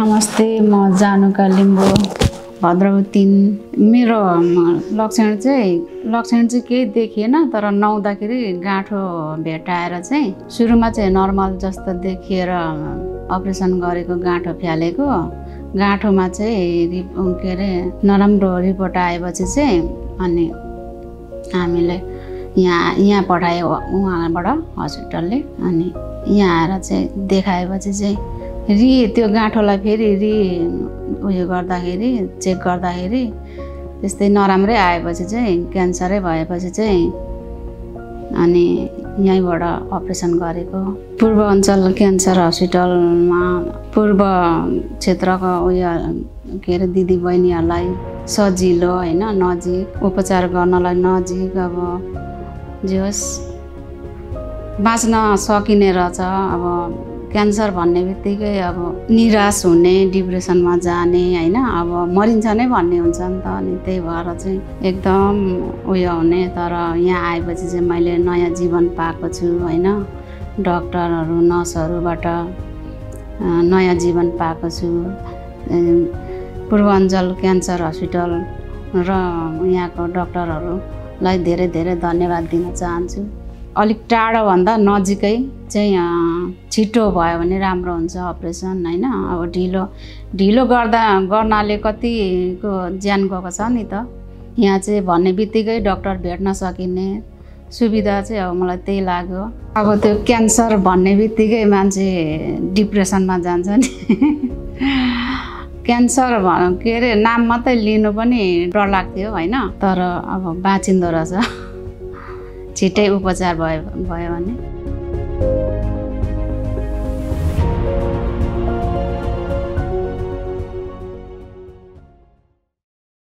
नमस्ते, म जानुका लिम्बू भद्रौ 3। मेरो लक्षण चाहिँ केही देखिएन, तर नुहाउँदाखेरि गाँठो भेटाएर चाहिँ सुरुमा चाहिँ नर्मल जस्तो देखिएर अपरेसन गरेको गाँठो फ्यालेको। गाँठोमा चाहिँ नराम्रो रिपोर्ट आएपछि चाहिँ अनि हामीले यहाँ पठायो उहाँबाट हस्पिटलले। अनि यहाँ आएर चाहिँ देखाएपछि चाहिँ त्यो गाँठोलाई फेरि उयो गर्दाखेरि चेक गर्दाखेरि त्यस्तै नराम्रै आएपछि चाहिँ क्यान्सरै भएपछि चाहिँ अनि यहीँबाट अपरेसन गरेको। पूर्वाञ्चल क्यान्सर हस्पिटलमा पूर्व क्षेत्रको उयो दिदी बहिनीहरूलाई सजिलो होइन, नजिक उपचार गर्नलाई नजिक। अब जे होस् बाँच्न सकिने रहेछ। अब क्यान्सर भन्ने बित्तिकै अब निराश हुने, डिप्रेसनमा जाने होइन, अब मरिन्छ नै भन्ने हुन्छ नि त। अनि त्यही भएर चाहिँ एकदम उयो हुने। तर यहाँ आएपछि चाहिँ मैले नयाँ जीवन पाएको छु होइन। डक्टरहरू नर्सहरूबाट नयाँ जीवन पाएको छु। पूर्वाञ्चल क्यान्सर हस्पिटल र यहाँको डक्टरहरूलाई धेरै धेरै धन्यवाद दिन चाहन्छु। अलिक टाढोभन्दा नजिकै चाहिँ छिटो भयो भने राम्रो हुन्छ अपरेसन होइन। अब ढिलो गर्नाले कतिको ज्यान गएको छ नि त। यहाँ चाहिँ भन्ने बित्तिकै डक्टर भेट्न सकिने सुविधा चाहिँ अब मलाई त्यही लाग्यो। अब त्यो क्यान्सर भन्ने बित्तिकै मान्छे डिप्रेसनमा जान्छ नि। क्यान्सर नाम मात्रै लिनु पनि डर लाग्थ्यो होइन। तर अब बाँचिँदो रहेछ छिट्टै उपचार भयो भने।